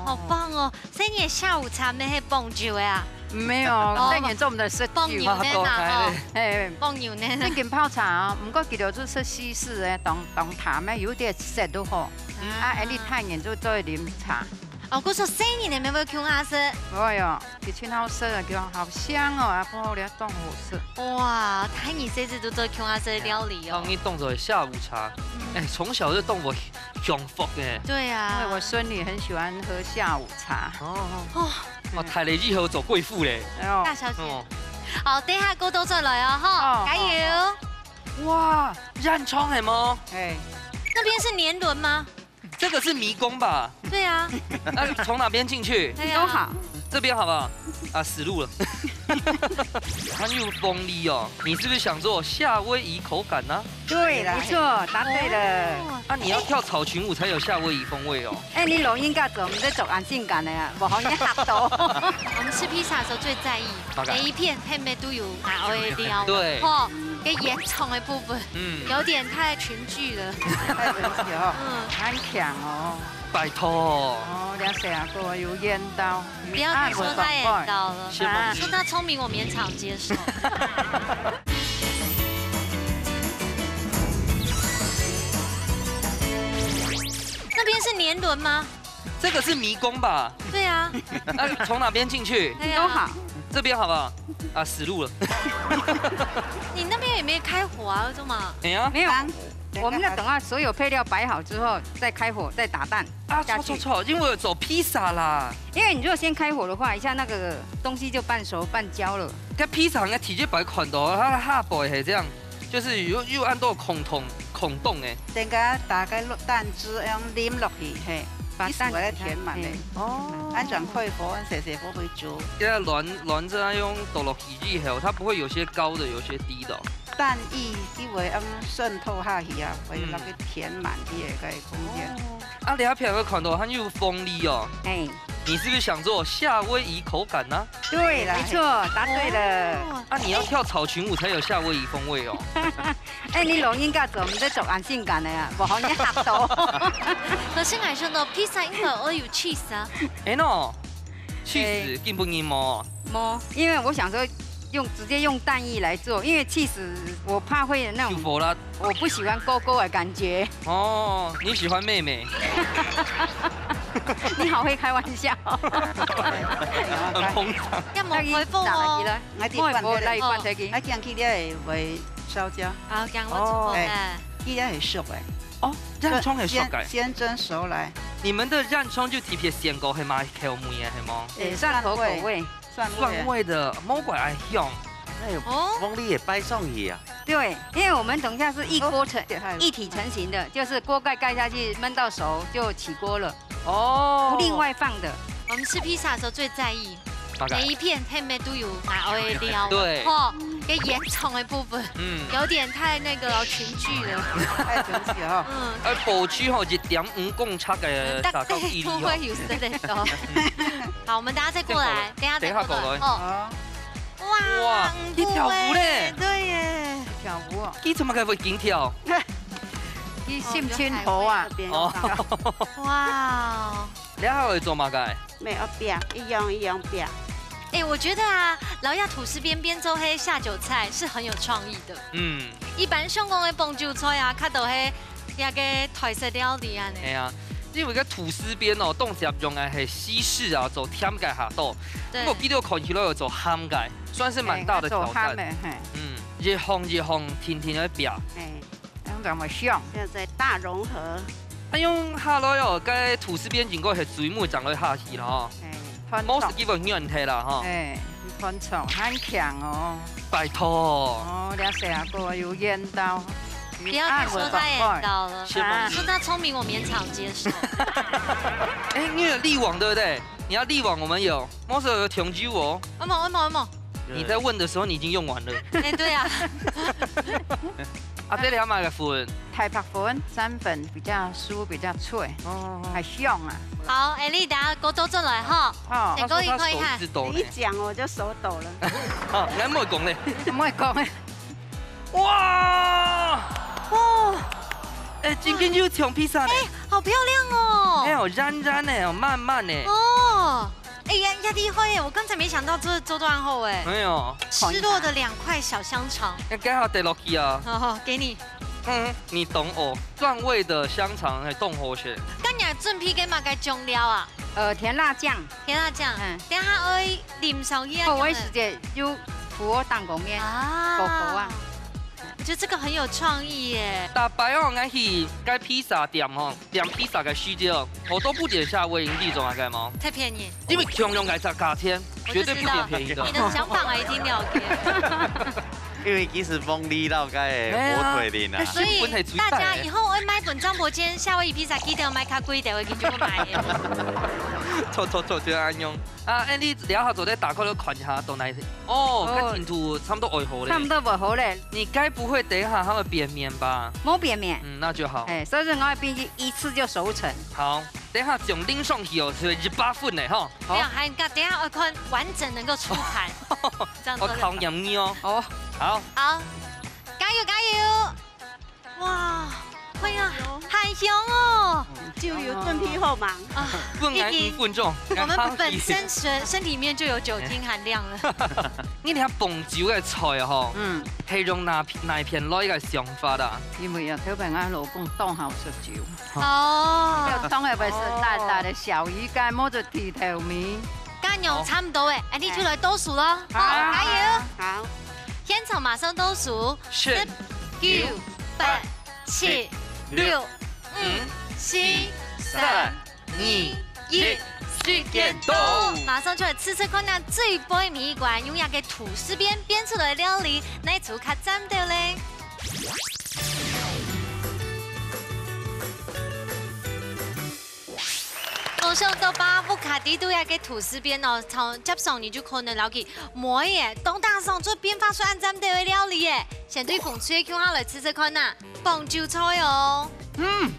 好棒哦！ 細人下午茶乜係傍酒个啊？沒有，哦，細人做毋得食酒。傍牛奶啦，哦。哎，傍牛奶。正經泡茶哦，毋過佢就係食西式个，當，當淡个，有點澀都好。啊。啊，恁呢大人就做得啉茶。哦，故所細人个乜會共下食。會哦，佢盡好食啊，佢講好香哦，啊，不好了，當好食。哇，大人細子都做共下食个料理哦。哎呀，當你當做下午茶，嗯。哎，從小就當做 幸福呢。對啊。因為我孫女很喜歡喝下午茶。哦。哦。哇，大了以後做貴婦咧。哎喲。大小姐。哦。好，等一下鍋都轉來哦，吼，哦，加油。哦，哦。哇，洋蔥係無？哎。那邊是年輪嗎？這個是迷宮吧？對啊。那從哪邊進去？對啊。都好。這邊好不好？啊，死路了。它有鳳梨哦，你是不是想做夏威夷口感呢？ 對，沒錯，答對了。哦。啊，你要跳草裙舞才有夏威夷風味哦。哎，你老人家做毋得做恁性感个啊，無好人嚇到。我們吃披薩的時候最在意，OK。每一片係毋係都有拿來料，對。吼，跟洋蔥的部分，嗯。有點太群聚了。太群聚哦，嗯。很強哦。拜託。哦，了解啊，各位有緣投。 不要再說他也到了，啊，我懂。說他聰明，我勉強接受。那邊是年輪嗎？這個是迷宮吧？對啊。那從哪邊進去？對啊。都好。這邊好不好？啊，死路了。你那邊也沒開火啊，為什麼？沒有。沒有。剛 我們要等到所有配料擺好之後，再開火，再打蛋啊，下去。錯，錯，錯，因為有做披薩啦。因為你如果先開火的話，一下那個東西就半熟半焦了。該披薩應該直接擺款的哦，它的下背係這樣，就是有，有恁多空洞，空洞誒。等下打開蛋汁，用淋落去，嘿，把蛋一起來填滿誒。嘿。哦。按照開火，細細火去煮。這卵，卵這樣用倒落去以後，它不會有些高的，有些低的哦。 蛋液佢會恁滲透下去啊，會落去填滿佢个該个空間。哦。啊，你這片會看到還有鳳梨哦。哎。你是不是想做夏威夷口感呢？對，沒錯，答對了。哦。啊，你要跳草裙舞才有夏威夷風味哦。哎，你老人家做毋得做恁性感个啊，無好人嚇到。可是𠊎想到披薩應該愛有cheese啊。哎喏，cheese，哎。根本無。 無，因為我想說用，直接用蛋液來做，因為cheese我怕會有那種，就無啦。我不喜歡勾勾的感覺。哦，你喜歡妹妹。你好會開玩笑。很膨脹。要無開火哦。來，來，來，來，來，來，來，來。啊，這樣佢這會燒焦。好，這樣我出火了。哦。哎，佢這會熟誒。哦，洋蔥會熟誒。先，先蒸熟來。你們的洋蔥就特別鮮過，係嗎？口味啊，係嗎？誒，蒜頭口味。 蒜味。蒜味的，無怪恁香。那有哦。鳳梨也擺上去啊？對，因為我們等一下是一鍋成，哦，也還有。一體成型的，就是鍋蓋蓋下去，燜到熟就起鍋了，哦。不另外放的。我們吃披薩的時候最在意，大概。每一片係毋係都有拿來料，對。吼，跟洋蔥的部分，嗯。有點太那個群聚了。太群聚了哈。嗯。呃，保持吼一點五公尺的大概距離哦。嗯，大概都會有這個。好，我們等下再過來，等一下再過來。等一下過來。哦。好。 哇，哇，佢跳舞咧。對耶。跳舞哦。佢做麼个會緊跳？佢心情好啊。哦。哇哦。你還會做麼个？沒有變，一樣一樣變。哎，我覺得啊，老亞吐司邊邊做黑下酒菜是很有創意的。嗯。一般香港的傍酒菜啊，較多係那個台式料理啊呢。哎呀，因為該吐司邊哦，當時用个係西式啊，做甜个較多。對。不過佢兜看起來有做鹹个，算是蠻大的挑戰。嘿，做鹹个，嘿。嗯，一項一項定定个煸。嘿，恁樣會香。現在大融合。哎喲，下來哦，該吐司邊應該係水母正來下去了吼。嘿，無係基本軟體啦吼。哎，你看錯，很強哦。拜託。哦，了解啊，各位有緣投。 不要再說他緣投了，是嗎？說他聰明，我勉強接受。哎，你有力王對不對？你要力王，我們有，毛手有琼珠哦。有沒有？有沒有？有沒有？你在問的時候，你已經用完了。哎，對啊。啊，這裡要買個粉。太白粉，三粉比較酥，比較脆，哦，還香啊。好，哎，你等下過多轉來哈。哦。先過一看一下。他說他手一直抖呢。你一講我就手抖了。哦，你還沒講嘞。沒講嘞。 哇！哦，哎，真緊就像披薩呢。哎，好漂亮哦。哎喲，軟軟的哦，慢慢的。哦，哎呀，壓力會耶，我剛才沒想到這做段後哎。哎喲，失落的兩塊小香腸。那剛好得落去啊。好，好，給你。嗯，你懂哦，蒜味的香腸還當好食。今日準備个麼个醬料啊？呃，甜辣醬。甜辣醬，嗯。等下愛淋上去啊。哦，我時節有苦哦，當公面，啊。苦苦啊。 我覺得這個很有創意耶。逐擺哦，𠊎去該披薩店吼，點披薩个時節哦，我都不點夏威夷，你知道為什麼？太便宜。因為共樣个價錢，絕對不點便宜的。我就知道，你的想法我已經了解。因為其實鳳梨摎該个火腿丁啊。哎呀，所以大家以後愛買本張伯堅夏威夷披薩，記得買較貴點，我已經就不買了。錯，錯，錯，就恁樣。啊，哎，你了後做得打開來看一下，到哪一 哦，哦。該程度差不多會好咧。差不多會好咧。你該不會等一下還會變面吧？無變面。嗯，那就好。哎，所以說𠊎變一次就熟成。好，等一下將拎上去哦，係一百分的哈。好。沒有，還等一下要看完整能夠出盤。這樣子。我考驗你哦。哦。好。好，加油，加油！ 哇，哎呀，好香哦。就有燉皮後嘛。啊，分𠊎一定五分鐘，我們本身身，身體裡面就有酒精含量了。你聽傍酒个菜吼，嗯。係用哪片，哪片來个想法啊？因為啊，頭擺𠊎老公當好食酒。哦。當然會食辣辣个小魚乾，摸著地頭米。乾肉差不多誒，哎，你就來倒數咯。好。好，加油。好。現場馬上倒數。十、十、九、八、 七、六、五、四、三、二、一，時間到！馬上出來試試看啊，最尾尾一關，用這個吐司邊變出來个料理，哪一組較讚兜咧？ 我想到把屋下底肚个吐司邊哦，從接上你就可能了解，妹耶，當打爽做變化出恁讚兜个料理耶。先對紅隊共下來試試看啊，傍酒菜哦。嗯，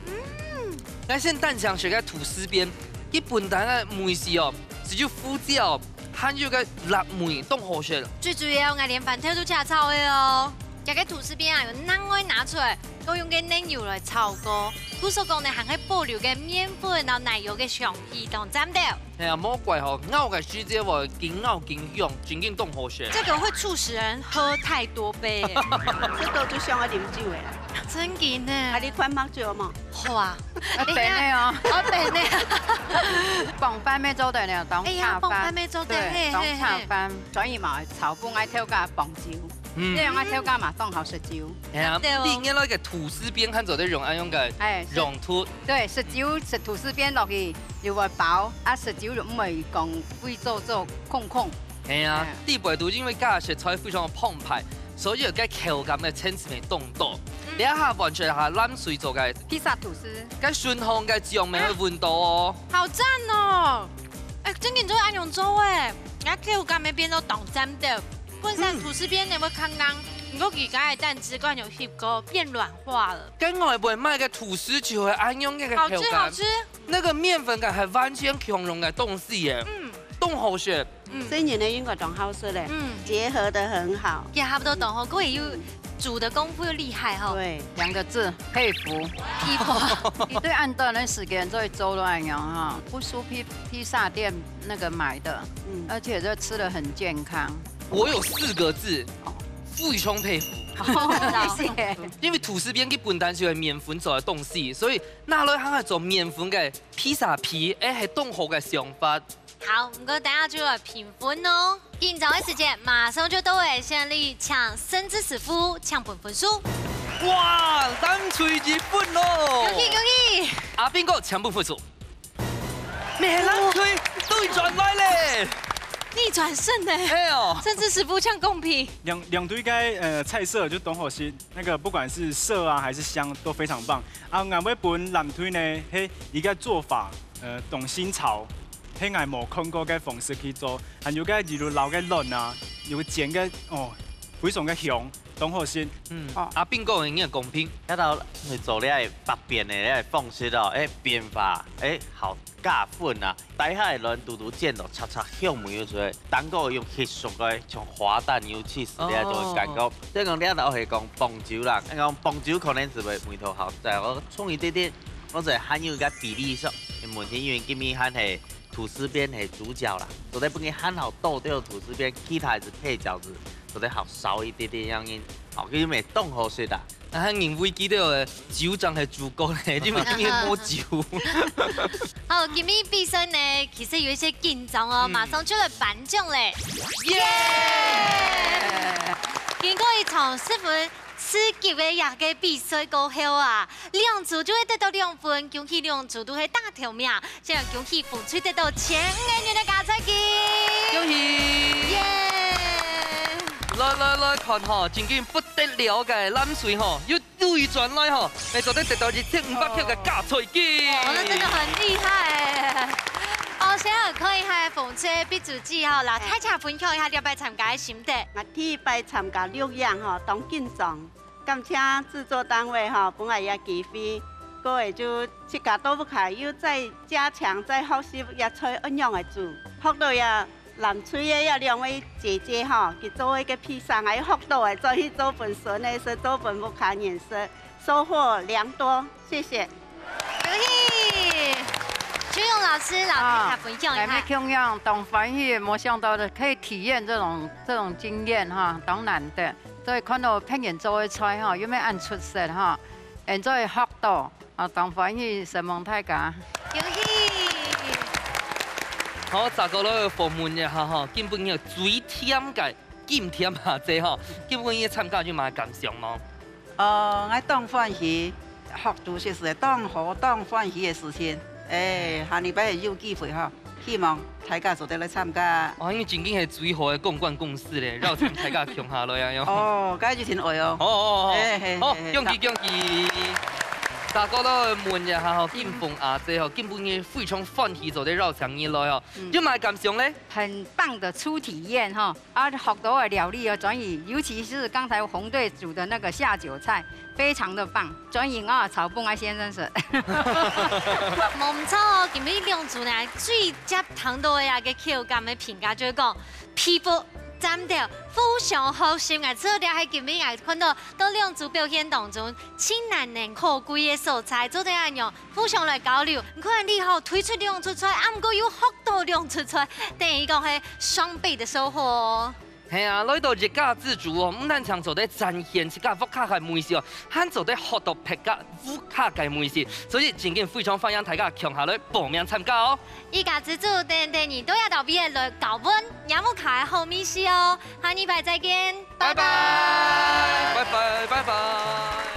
嗯，該先單想食个吐司邊，佢本身个味緒哦，係有胡椒，還有个辣味，當好食。最主要，𠊎連番豆都加炒个哦。 這個吐司邊啊，有另外拿出來，過用个奶油來炒過。故所講呢，還係保留个麵粉摎奶油个香氣當讚兜。哎呀，莫怪吼，咬个時節會緊咬緊香，真經當好食。這個會促使人喝太多杯耶。這個就像愛啉酒个啦。真經呢。啊，你款目酒無？好啊。啊，等下哦。啊，等下。傍飯乜做得呢，當哎呀，傍飯乜做得，對，嘿，嘿，當炒飯，嘿。所以嘛，炒飯愛偷加傍酒。 嗯。這樣啊，豆乾嘛，當好食酒。哎呀，對哦。你原來个吐司邊還做得用，恁樣个哎，係。用途。對，食酒，食吐司邊落去，又會飽，啊，食酒又毋會講胃做做空空。哎呀，哎。底背肚因為加个食材非常个豐沛，所以个口感个層次會當多。嗯。這下換出來下濫水做个披薩吐司。該順風个醬味會聞到哦。好讚哦！哎，真經做得恁樣做哎，人家口感會變到當讚兜。 本身吐司邊呢會較硬，毋過佢加个蛋汁，感覺吸過變軟化了。跟外背賣个吐司就係恁樣个口感。好吃，好吃。那個麵粉感還完全共樣个東西耶。嗯。當好食。嗯。生人呢應該當好食嘞，嗯。結合得很好。也差不多當好，佢有煮的功夫又厲害吼。對。兩個字，佩服。佩服。你對恁短个時間做得做到恁樣哈，不輸披，披薩店那個買的，嗯。而且這吃得很健康。 我有四個字，非常佩服。謝謝。因為吐司邊佢本身就係麵粉做个東西，所以拿來還係做麵粉个披薩皮，欸，係當好个想法。好，毋過等下就來評分哦。緊張个時間馬上就到位，先來請盛智師傅請分分數。哇，藍隊一分咯！恭喜恭喜！阿斌哥請分分數。 咩，藍隊倒轉來咧！逆轉勝呢？係哦。盛智師傅請公平。兩，兩隊个，呃，菜色就當好食，那個不管是色啊還是香都非常棒。啊，𠊎會分藍隊呢，係佢个做法，呃，當新潮，係𠊎無看過个方式去做，還有个魚露撈个卵啊，有个煎个，哦，非常个香。 當好食。嗯，哦。阿斌哥，你个公平。這道去做這个百變个這个方式哦，欸，變化，欸，好加分啊！底下个卵肚肚煎到赤赤香味出來，頂高用翕熟个，像滑蛋油起司這種感覺。哦。所以講這道係講紅酒啦，講紅酒可能係會味道好，再我重一點點，或者還有一個比例上，問題因為今日還係 吐司邊係主角啦，做得分佢還好倒掉吐司邊，其他係配角子，做得好少一點點樣音，好，佢就會當好食啦。啊，還認為佢兜个酒正係主角咧，因為今日無酒。好，今日比賽呢，其實有一些緊張哦，嗯。馬上就來頒獎咧。耶！經過一場十分 刺激个這个比賽過後啊，兩組就會得到兩分，恭喜兩組都係打頭名，這樣恭喜紅隊得到千五个銀个加菜金。恭喜！耶！來來來，看吼，正經不得了个藍隊吼，又對轉來吼，來做得得到一千五百塊个加菜金。哦，那真的很厲害欸。哦，現在看一下紅隊个比賽吼，來，大家分享一下這擺參加个心得。𠊎第一擺參加錄影吼，當緊張。 感謝製作單位吼，分𠊎這機會，過後就自家到屋下又再加強、再學習這菜仰般个煮，學到這藍隊个這兩位姐姐吼，佢做个披薩，𠊎又學到个，轉去做分孫仔食，做分屋下人食，收穫良多，謝謝。恭喜！秋勇老師，摎大家分享一下。啊，來，共樣當歡喜，無想到可以體驗這種，這種經驗哈，當難得。 所以看到別人做个菜吼，又乜恁出色吼，𠊎做得學到，啊，當歡喜，承蒙大家。恭喜！好，再過來訪問一下吼，今晡日最甜个金田阿姊吼，今晡日參加有麼个感想無？哦，𠊎當歡喜，學到食食當好，當歡喜个事情。欸，下禮拜有機會吼。 希望大家做得來參加。哦，因為正經係最好个公關公司咧，邀請大家共下來啊，喲。哦，該就真愛哦。哦，哦，哦。嘿，嘿，好，嘿，嘿，恭喜，恭喜。大家都問一下吼，金鳳阿姊吼，今晡日非常歡喜做得邀請你來哦。嗯。有麼个感想咧？很棒的初體驗哈，啊，學到个料理哦，轉去，尤其是剛才紅隊煮的那個下酒菜， 非常的棒，轉去啊，炒飯啊先生食。無毋著哦，今晡日兩組呢，最接談到个啊个口感个評價，就係講，皮膚、饌頭互相好食啊。除了這係今晡日啊，看到到兩組表現當中，盡難能可貴个所在，做得恁樣互相來交流。你看你吼，推出兩出菜，啊，毋過又學到兩出菜，等於講係雙倍的收穫哦。 係啊，來到一家之煮哦，毋單淨做得展現自家屋下个味緒哦，還做得學到別家屋下个味緒，所以正經非常歡迎大家共下來報名參加哦。一家之煮，等等你都要到位來教分，也無開好味緒哦。下禮拜再見，拜拜。拜拜，拜拜。